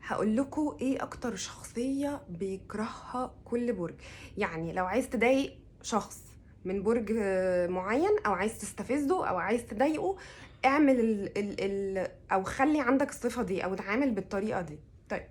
هاقول لكم إيه أكتر شخصية بيكرهها كل برج. يعني لو عايز تضايق شخص من برج معين، أو عايز تستفزه أو عايز تضايقه، اعمل ال ال ال أو خلي عندك الصفة دي أو اتعامل بالطريقة دي. طيب،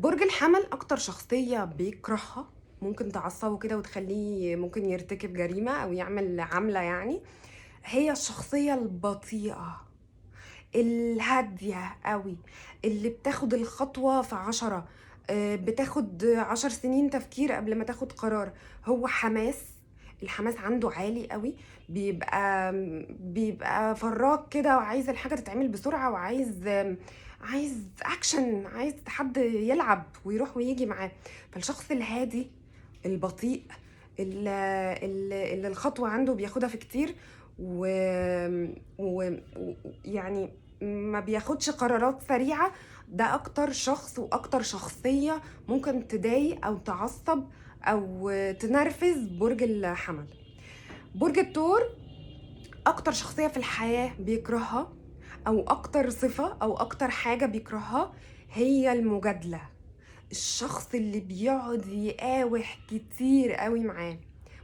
برج الحمل أكتر شخصية بيكرهها، ممكن تعصبه كده وتخليه ممكن يرتكب جريمة أو يعمل عملة يعني، هي الشخصية البطيئة الهادية قوي، اللي بتاخد الخطوة في 10، بتاخد 10 سنين تفكير قبل ما تاخد قرار. هو حماس، الحماس عنده عالي قوي، بيبقى فراك كده وعايز الحاجة تتعمل بسرعة، وعايز عايز اكشن، عايز حد يلعب ويروح ويجي معاه. فالشخص الهادي البطيء اللي الخطوة عنده بياخدها في كتير، ويعني ما بياخدش قرارات سريعة، ده أكتر شخص وأكتر شخصية ممكن تضايق أو تعصب أو تنرفز برج الحمل. برج الثور أكتر شخصية في الحياة بيكرهها، أو أكتر صفة أو أكتر حاجة بيكرهها، هي المجادلة. الشخص اللي بيقعد يقاوح كتير قوي معاه.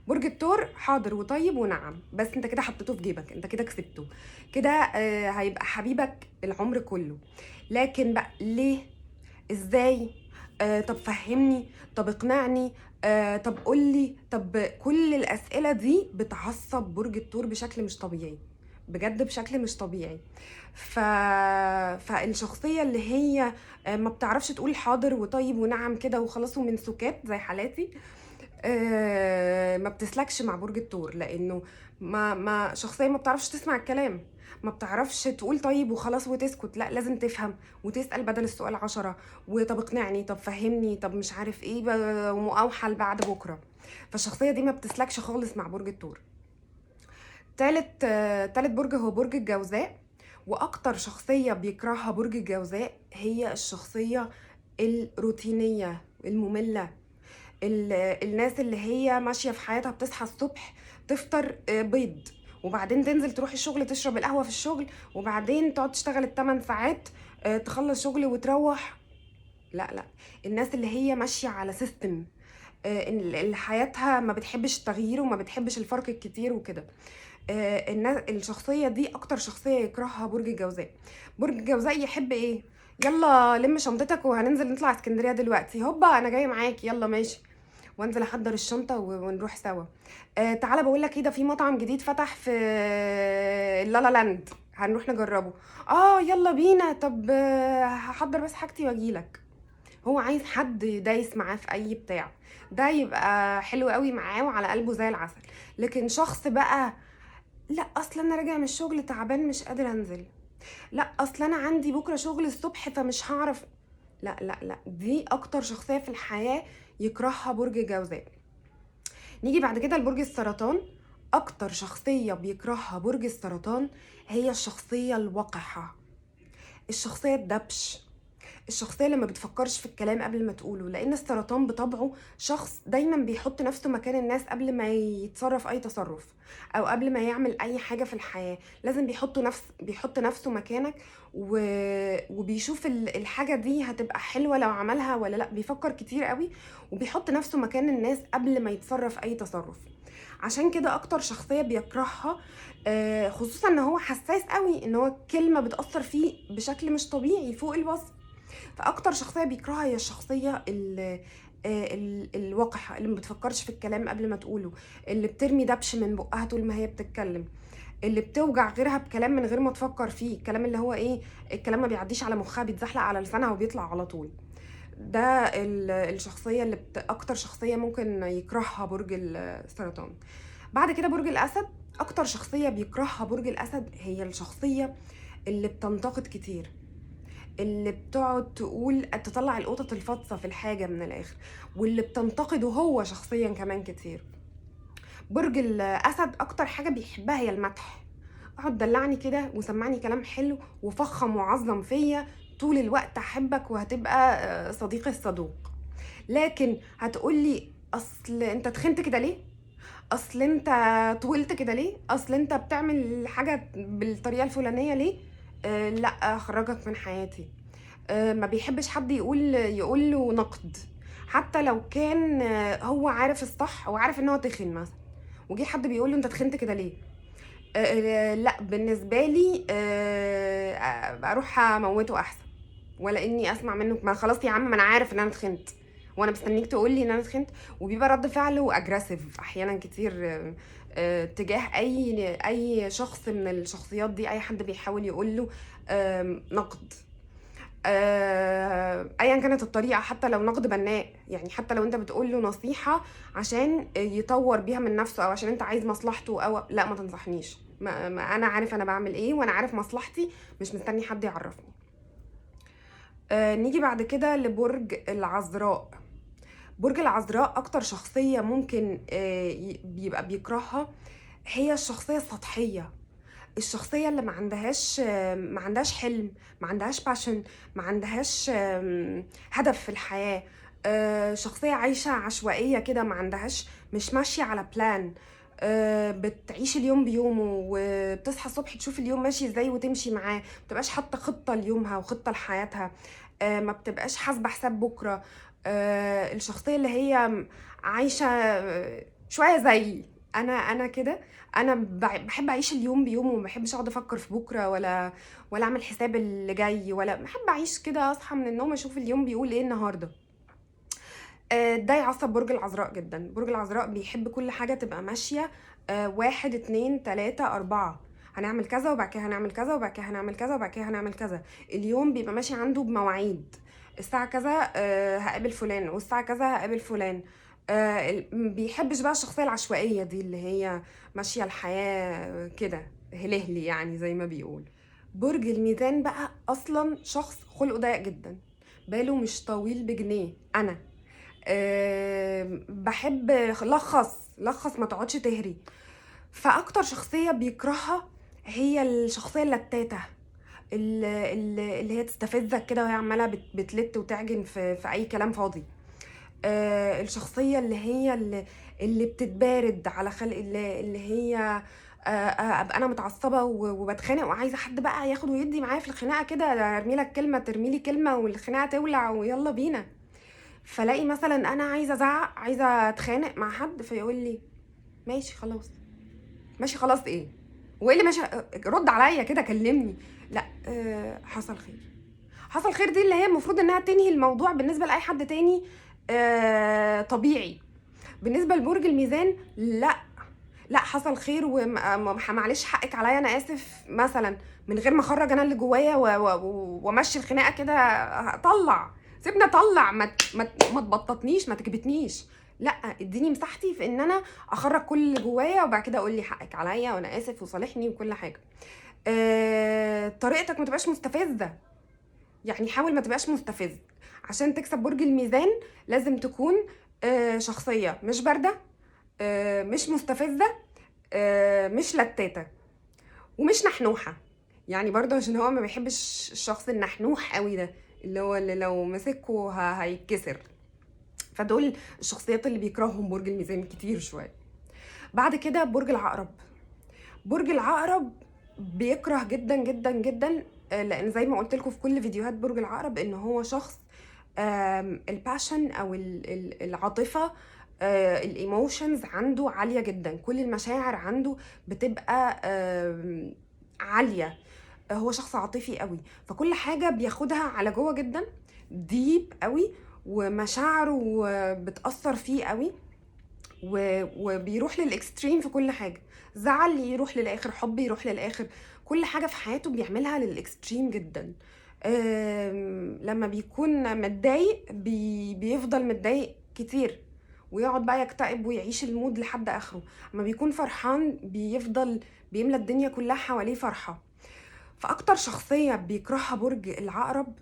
برج الثور حاضر وطيب ونعم، بس انت كده حطيته في جيبك، انت كده كسبته كده، هيبقى حبيبك العمر كله. لكن بقى ليه؟ ازاي؟ طب فهمني، طب اقنعني، طب قولي، طب كل الاسئلة دي بتعصب برج الثور بشكل مش طبيعي، بجد بشكل مش طبيعي. فالشخصية اللي هي ما بتعرفش تقول حاضر وطيب ونعم كده وخلاص ومن سكات زي حالاتي، ما بتسلكش مع برج الثور، لانه ما شخصية ما بتعرفش تسمع الكلام، ما بتعرفش تقول طيب وخلاص وتسكت، لا لازم تفهم وتسأل بدل السؤال 10، وطب اقنعني، طب فهمني، طب مش عارف ايه، ومقاوحة لبعد بكرة. فالشخصية دي ما بتسلكش خالص مع برج الثور. تالت برج هو برج الجوزاء، واكتر شخصية بيكرهها برج الجوزاء هي الشخصية الروتينية المملة، الناس اللي هي ماشية في حياتها، بتصحى الصبح تفطر بيض، وبعدين تنزل تروح الشغل تشرب القهوة في الشغل، وبعدين تقعد تشتغل التمن ساعات، تخلص شغل وتروح. لا لا، الناس اللي هي ماشية على system، اللي حياتها ما بتحبش التغيير وما بتحبش الفرق الكتير وكده. الشخصية دي أكتر شخصية يكرهها برج الجوزاء. برج الجوزاء يحب إيه؟ يلا لم شنطتك وهننزل نطلع اسكندرية دلوقتي، هوبا أنا جاية معاك، يلا ماشي، وانزل احضر الشنطة ونروح سوا. تعالى بقول لك ايه، ده في مطعم جديد فتح في لالا لاند، هنروح نجربه. يلا بينا، طب هحضر بس حاجتي واجيلك. هو عايز حد دايس معاه في اي بتاع، ده يبقى حلو قوي معاه وعلى قلبه زي العسل. لكن شخص بقى لا اصل انا راجع من الشغل تعبان مش قادر انزل، لا اصل انا عندي بكره شغل الصبح فمش هعرف، لا لا لا، دي اكتر شخصية في الحياة يكرهها برج الجوزاء. نيجي بعد كده لبرج السرطان. اكتر شخصية بيكرهها برج السرطان هي الشخصية الوقحه، الشخصية الدبش، الشخصية اللي ما بتفكرش في الكلام قبل ما تقوله، لان السرطان بطبعه شخص دايما بيحط نفسه مكان الناس قبل ما يتصرف اي تصرف او قبل ما يعمل اي حاجة في الحياة، لازم بيحط نفسه مكانك، وبيشوف الحاجة دي هتبقى حلوة لو عملها ولا لا، بيفكر كتير قوي وبيحط نفسه مكان الناس قبل ما يتصرف اي تصرف. عشان كده اكتر شخصية بيكرهها، خصوصا ان هو حساس قوي، ان هو كلمة بتأثر فيه بشكل مش طبيعي فوق الوصف. فاكتر شخصية بيكرهها هي الشخصية الوقحه، اللي ما بتفكرش في الكلام قبل ما تقوله، اللي بترمي دبش من بقها طول ما هي بتتكلم، اللي بتوجع غيرها بكلام من غير ما تفكر فيه، الكلام اللي هو ايه، الكلام ما بيعديش على مخها، بيتزحلق على لسانها وبيطلع على طول. ده الشخصية اللي اكتر شخصية ممكن يكرهها برج السرطان. بعد كده برج الاسد. اكتر شخصية بيكرهها برج الاسد هي الشخصية اللي بتنتقد كتير، اللي بتقعد تقول تطلع القطط الفاطسه في الحاجة من الاخر، واللي بتنتقده هو شخصيا كمان كتير. برج الاسد اكتر حاجة بيحبها هي المدح، اقعد دلعني كده وسمعني كلام حلو وفخم وعظم فيا طول الوقت، احبك وهتبقى صديقي الصدوق. لكن هتقولي اصل انت تخنت كده ليه، اصل انت طولت كده ليه، اصل انت بتعمل حاجة بالطريقة الفلانية ليه، لا اخرجك من حياتي. ما بيحبش حد يقول له نقد، حتى لو كان هو عارف الصح وعارف إن هو تخن مثلًا، وجه حد بيقول له أنت تخنت كده ليه؟ لأ، بالنسبة لي أروح أموته أحسن، ولا إني أسمع منه ما خلاص يا عم، ما أنا عارف إن أنا تخنت، وأنا مستنيك تقول لي إن أنا تخنت؟ وبيبقى رد فعله aggressive أحيانًا كتير تجاه أي شخص من الشخصيات دي، أي حد بيحاول يقول له نقد. أيًا كانت الطريقة، حتى لو نقد بناء، يعني حتى لو أنت بتقول له نصيحة عشان يطور بيها من نفسه أو عشان أنت عايز مصلحته، أو لأ ما تنصحنيش، ما أنا عارف أنا باعمل إيه وأنا عارف مصلحتي، مش مستني حد يعرفني. نيجي بعد كده لبرج العذراء. برج العذراء أكتر شخصية ممكن بيبقى بيكرهها هي الشخصية السطحية، الشخصية اللي ما عندهاش حلم، ما عندهاش passion، ما عندهاش هدف في الحياة، شخصية عايشة عشوائية كده، ما عندهاش، مش ماشية على plan، بتعيش اليوم بيومه وبتصحى الصبح تشوف اليوم ماشي ازاي وتمشي معاه، ما بتبقاش حاطة خطة ليومها وخطة لحياتها، ما بتبقاش حاسبة حساب بكرة. الشخصية اللي هي عايشة شوية زي أنا كده، أنا بحب أعيش اليوم بيومه وما بحبش أقعد أفكر في بكرة ولا أعمل حساب اللي جاي، ولا بحب أعيش كده، أصحى من النوم أشوف اليوم بيقول إيه النهاردة. ده يعصب برج العذراء جدا. برج العذراء بيحب كل حاجة تبقى ماشية، 1 2 3 4، هنعمل كذا وبعد كده هنعمل كذا وبعد كده هنعمل كذا وبعد كده هنعمل كذا. اليوم بيبقى ماشي عنده بمواعيد، الساعة كذا، هقابل فلان والساعة كذا هقابل فلان. بيحبش بقى الشخصية العشوائية دي اللي هي ماشية الحياة كده هلهلي يعني زي ما بيقول. برج الميزان بقى أصلا شخص خلقه ضيق جدا، باله مش طويل بجنيه. أنا بحب لخص، ما تقعدش تهري. فأكتر شخصية بيكرهها هي الشخصية اللتاتة، اللي هي تستفزك كده وهي عمالة بتلت وتعجن في أي كلام فاضي. الشخصية اللي هي اللي بتتبارد على خلق الله، اللي هي أبقى أنا متعصبة وبتخانق وعايزة حد بقى ياخد ويدي معايا في الخناقة كده، أرمي لك كلمة ترمي لي كلمة والخناقة تولع ويلا بينا. فلاقي مثلا أنا عايزة أزعق، عايزة أتخانق مع حد، فيقول لي ماشي خلاص، ماشي خلاص إيه؟ وإيه اللي ماشي؟ رد عليا كده، كلمني. لا، حصل خير. حصل خير دي اللي هي المفروض إنها تنهي الموضوع بالنسبة لأي حد تاني، طبيعي. بالنسبة لبرج الميزان لا، لا حصل خير ومعلش حقك عليا، أنا آسف مثلا، من غير ما أخرج أنا اللي جوايا وأمشي الخناقة كده، طلع، سيبني أطلع، ما تبططنيش، ما تكبتنيش، لا اديني مساحتي في إن أنا أخرج كل اللي جوايا وبعد كده أقول لي حقك عليا وأنا آسف وصالحني وكل حاجة. طريقتك ما تبقاش مستفزة، يعني حاول ما تبقاش مستفز. عشان تكسب برج الميزان لازم تكون شخصية مش باردة، مش مستفزة، مش لتاتة، ومش نحنوحة. يعني برضه عشان هو ما بيحبش الشخص النحنوح قوي ده، اللي هو اللي لو مسكه هيتكسر. فدول الشخصيات اللي بيكرههم برج الميزان كتير شوية. بعد كده برج العقرب. برج العقرب بيكره جدا جدا جدا، لان زي ما قلت لكم في كل فيديوهات برج العقرب ان هو شخص، ال passion او العاطفة، ال emotions عنده عالية جدا، كل المشاعر عنده بتبقى عالية، هو شخص عاطفي قوي، فكل حاجة بياخدها على جوه جدا، deep قوي، ومشاعره بتأثر فيه قوي، وبيروح لل extreme في كل حاجة. زعل يروح للآخر، حب يروح للآخر، كل حاجة في حياته بيعملها لل extreme جدا. لما بيكون متضايق بيفضل متضايق كتير ويقعد بقى يكتئب ويعيش ال mood لحد آخره. اما بيكون فرحان بيفضل بيملى الدنيا كلها حواليه فرحة. فأكتر شخصية بيكرهها برج العقرب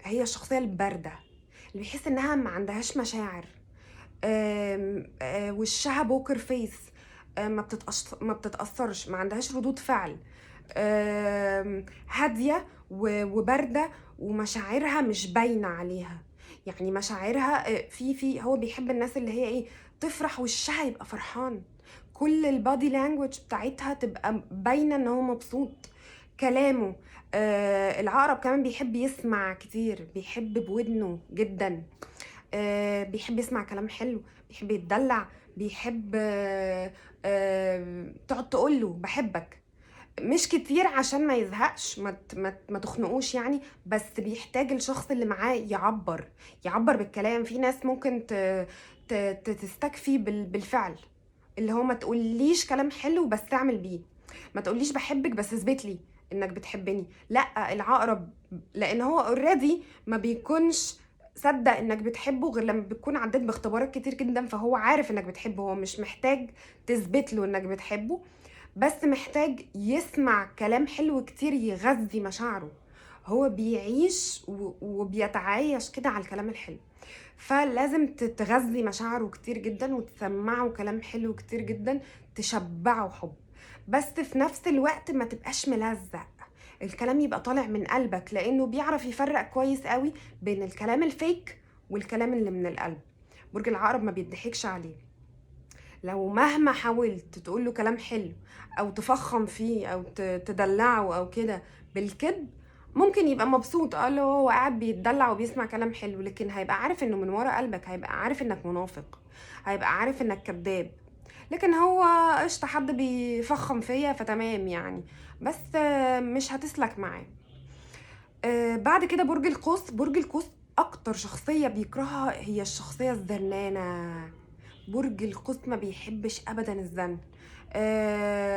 هي الشخصية الباردة، اللي بيحس إنها ما عندهاش مشاعر، وشها poker face، ما بتتأثرش، ما عندهاش ردود فعل، هادية وباردة، ومشاعرها مش باينة عليها. يعني مشاعرها، في هو بيحب الناس اللي هي إيه، تفرح وشها يبقى فرحان، كل ال body language بتاعتها تبقى باينة إن هو مبسوط. كلامه. العقرب كمان بيحب يسمع كتير، بيحب بودنه جدا، بيحب يسمع كلام حلو، بيحب يتدلع، بيحب تقعد تقول له بحبك، مش كتير عشان ما يزهقش، ما تخنقوش يعني، بس بيحتاج الشخص اللي معاه يعبر بالكلام. في ناس ممكن تستكفي بالفعل، اللي هو ما تقوليش كلام حلو بس اعمل بيه، ما تقوليش بحبك بس اثبت لي انك بتحبني. لا، العقرب لان هو already ما بيكونش صدق انك بتحبه غير لما بتكون عديت باختبارات كتير جدا، فهو عارف انك بتحبه، هو مش محتاج تثبت له انك بتحبه، بس محتاج يسمع كلام حلو كتير يغذي مشاعره. هو بيعيش وبيتعايش كده على الكلام الحلو، فلازم تغذي مشاعره كتير جدا وتسمعه كلام حلو كتير جدا، تشبعه حب، بس في نفس الوقت ما تبقاش ملزق، الكلام يبقى طالع من قلبك، لانه بيعرف يفرق كويس قوي بين الكلام الفيك والكلام اللي من القلب. برج العقرب ما بيضحكش عليه، لو مهما حاولت تقول له كلام حلو او تفخم فيه او تدلعه او كده بالكذب، ممكن يبقى مبسوط، اللي هو قاعد بيتدلع وبيسمع كلام حلو، لكن هيبقى عارف انه من ورا قلبك، هيبقى عارف انك منافق، هيبقى عارف انك كذاب، لكن هو قشطه حد بيفخم فيا فتمام يعني، بس مش هتسلك معاه. بعد كده برج القوس. برج القوس اكتر شخصية بيكرهها هي الشخصية الزنانه. برج القوس ما بيحبش ابدا الزن.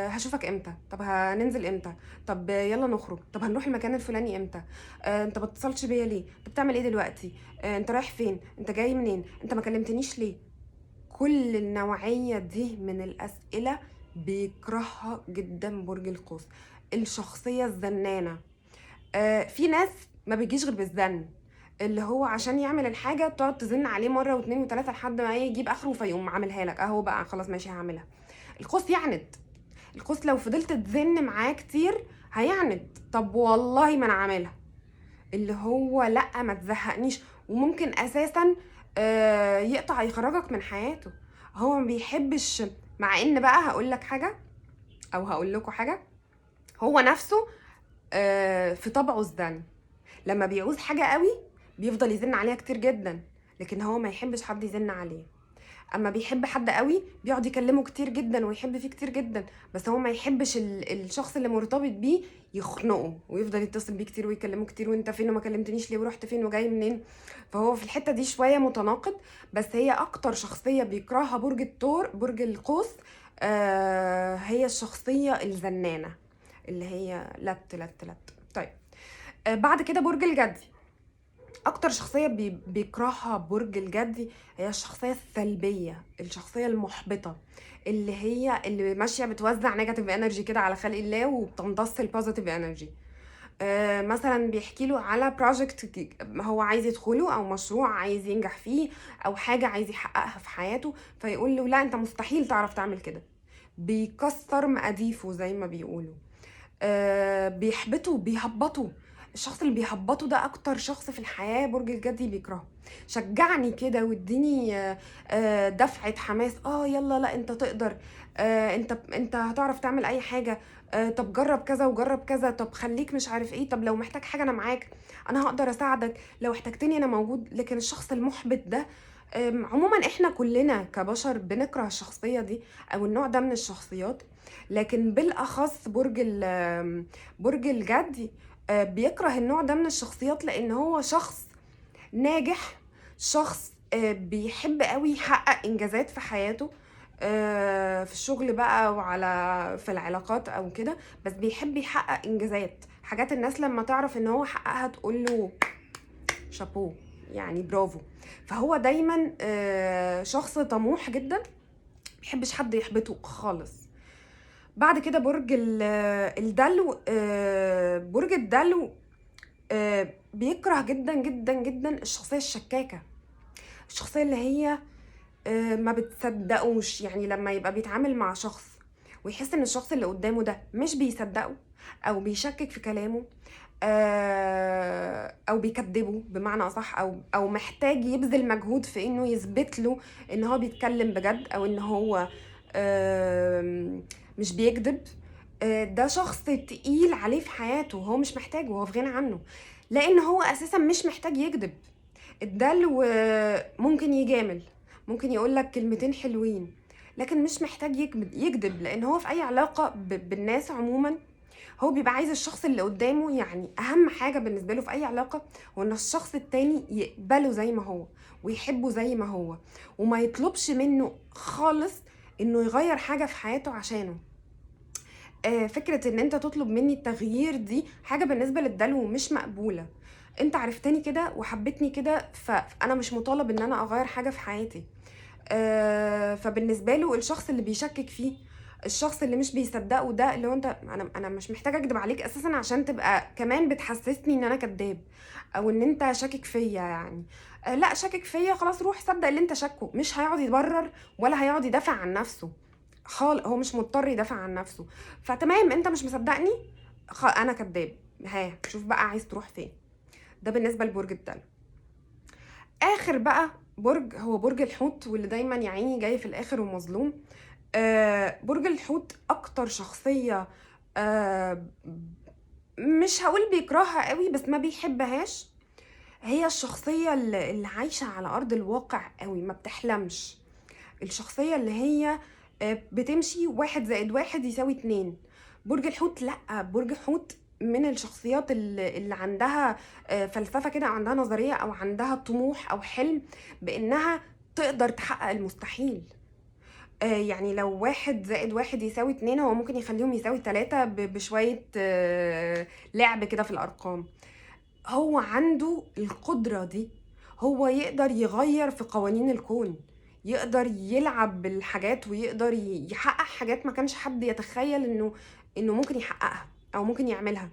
هشوفك امتى؟ طب هننزل امتى؟ طب يلا نخرج، طب هنروح المكان الفلاني امتى؟ انت ما اتصلتش بيا ليه؟ انت بتعمل ايه دلوقتي؟ انت رايح فين؟ انت جاي منين؟ انت ما كلمتنيش ليه؟ كل النوعية دي من الأسئلة بيكرهها جدا برج القوس، الشخصية الزنانة. في ناس ما بيجيش غير بالزن، اللي هو عشان يعمل الحاجة تقعد تزن عليه مرة واثنين وثلاثة لحد ما يجيب آخره فيقوم عاملها لك، اهو بقى خلاص ماشي هعملها. القوس يعند، القوس لو فضلت تزن معاه كتير هيعند، طب والله ما انا عاملها، اللي هو لا ما تزهقنيش، وممكن اساسا يقطع يخرجك من حياته. هو ما بيحبش، مع ان بقى هقول لك حاجة او هقول لكم حاجة، هو نفسه في طبعه الزن، لما بيعوز حاجة قوي بيفضل يزن عليها كتير جدا، لكن هو ما يحبش حد يزن عليه. اما بيحب حد قوي بيقعد يكلمه كتير جدا ويحب فيه كتير جدا، بس هو ما يحبش الشخص اللي مرتبط بيه يخنقه ويفضل يتصل بيه كتير ويكلمه كتير، وانت فين وما كلمتنيش ليه ورحت فين وجاي منين. فهو في الحتة دي شوية متناقض، بس هي اكتر شخصية بيكرهها برج الثور، برج القوس، هي الشخصية الزنانه اللي هي لت لت لت. طيب بعد كده برج الجدي. اكتر شخصية بيكرهها برج الجدي هي الشخصية السلبية، الشخصية المحبطه، اللي هي اللي ماشية بتوزع negative energy كده على خلق الله وبتمتص ال positive energy. مثلا بيحكي له على project هو عايز يدخله او مشروع عايز ينجح فيه او حاجة عايز يحققها في حياته، فيقول له لا انت مستحيل تعرف تعمل كده، بيكسر مقاديفه زي ما بيقولوا، بيحبطه، بيهبطه. الشخص اللي بيهبطه ده اكتر شخص في الحياة برج الجدي بيكرهه. شجعني كده واديني دفعه حماس، يلا لا انت تقدر، انت هتعرف تعمل اي حاجة، طب جرب كذا وجرب كذا، طب خليك مش عارف ايه، طب لو محتاج حاجة انا معاك، انا هقدر اساعدك، لو احتجتني انا موجود. لكن الشخص المحبط ده، عموما احنا كلنا كبشر بنكره الشخصية دي او النوع ده من الشخصيات، لكن بالاخص برج الجدي بيكره النوع ده من الشخصيات، لان هو شخص ناجح، شخص بيحب قوي يحقق انجازات في حياته، في الشغل بقى وعلى في العلاقات او كده، بس بيحب يحقق انجازات، حاجات الناس لما تعرف ان هو حققها تقول له شابوه، يعني برافو. فهو دايما شخص طموح جدا، بيحبش حد يحبطه خالص. بعد كده برج الدلو. برج الدلو بيكره جدا جدا جدا الشخصية الشكاكة، الشخصية اللي هي ما بتصدقوش. يعني لما يبقى بيتعامل مع شخص ويحس ان الشخص اللي قدامه ده مش بيصدقه او بيشكك في كلامه، او بيكذبه بمعنى اصح، او محتاج يبذل مجهود في انه يثبت له ان هو بيتكلم بجد او ان هو مش بيكذب، ده شخص تقيل عليه في حياته، هو مش محتاجه، هو في غنى عنه، لان هو اساسا مش محتاج يكذب. الدلو ممكن يجامل، ممكن يقول لك كلمتين حلوين، لكن مش محتاج يكذب، لان هو في اي علاقة بالناس عموما هو بيبقى عايز الشخص اللي قدامه، يعني اهم حاجة بالنسبة له في اي علاقة هو ان الشخص التاني يقبله زي ما هو ويحبه زي ما هو، وما يطلبش منه خالص انه يغير حاجة في حياته عشانه. فكرة ان انت تطلب مني التغيير دي حاجة بالنسبة للدلو مش مقبولة. انت عرفتني كده وحبيتني كده، فانا مش مطالب ان انا اغير حاجة في حياتي. فبالنسبه له الشخص اللي بيشكك فيه، الشخص اللي مش بيصدقه، ده اللي هو انت، انا مش محتاجه اكدب عليك اساسا عشان تبقى كمان بتحسسني ان انا كداب او ان انت شاكك فيا. يعني لا، شاكك فيا خلاص، روح صدق اللي انت شاكه. مش هيقعد يبرر ولا هيقعد يدافع عن نفسه خالص، هو مش مضطر يدافع عن نفسه. فتمام، انت مش مصدقني، انا كداب، ها شوف بقى عايز تروح فين. ده بالنسبة لبرج الدلو. اخر بقى برج هو برج الحوت، واللي دايما يا عيني جاي في الاخر ومظلوم. برج الحوت اكتر شخصية مش هقول بيكرهها قوي بس ما بيحبهاش، هي الشخصية اللي عايشه على ارض الواقع قوي، ما بتحلمش. الشخصية اللي هي بتمشي 1 + 1 = 2. برج الحوت لا، برج الحوت من الشخصيات اللي عندها فلسفة كده، او عندها نظرية، او عندها طموح او حلم بانها تقدر تحقق المستحيل. يعني لو 1 + 1 = 2 هو ممكن يخليهم يساوي 3 بشوية لعب كده في الأرقام. هو عنده القدرة دي، هو يقدر يغير في قوانين الكون، يقدر يلعب بالحاجات، ويقدر يحقق حاجات ما كانش حد يتخيل إنه ممكن يحققها أو ممكن يعملها.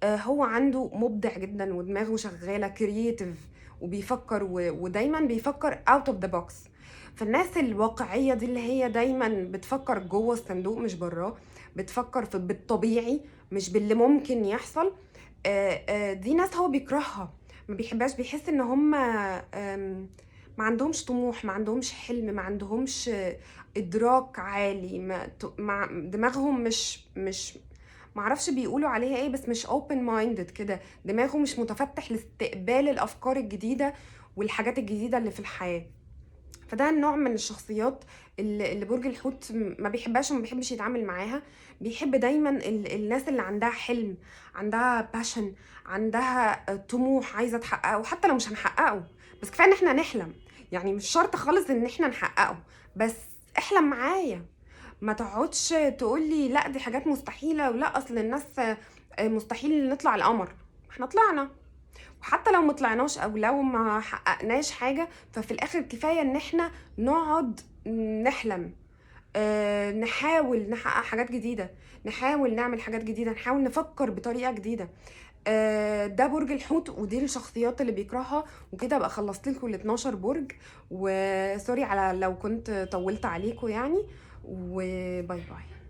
هو عنده مبدع جدا، ودماغه شغالة creative، وبيفكر ودايما بيفكر out of the box. فالناس الواقعية دي اللي هي دايما بتفكر جوه الصندوق مش براه، بتفكر في بالطبيعي مش باللي ممكن يحصل، دي ناس هو بيكرهها، ما بيحبهاش، بيحس ان هم ما عندهمش طموح، ما عندهمش حلم، ما عندهمش ادراك عالي، ما دماغهم مش معرفش بيقولوا عليها ايه، بس مش open minded كده، دماغه مش متفتح لاستقبال الافكار الجديدة والحاجات الجديدة اللي في الحياة. فده النوع من الشخصيات اللي برج الحوت ما بيحبهاش وما بيحبش يتعامل معاها. بيحب دايما الناس اللي عندها حلم، عندها passion، عندها طموح عايزه تحققه، وحتى لو مش هنحققه بس كفاية ان احنا نحلم. يعني مش شرط خالص ان احنا نحققه، بس احلم معايا، ما تقعدش تقولي لا دي حاجات مستحيلة، ولا اصل الناس مستحيل نطلع القمر، احنا طلعنا. وحتى لو ما طلعناش او لو ما حققناش حاجة، ففي الاخر كفاية ان احنا نقعد نحلم، نحاول نحقق حاجات جديدة، نحاول نعمل حاجات جديدة، نحاول نفكر بطريقة جديدة. ده برج الحوت، ودي الشخصيات اللي بيكرهها. وكده بقى خلصت لكم ال 12 برج، و sorry على لو كنت طولت عليكم يعني، و bye bye.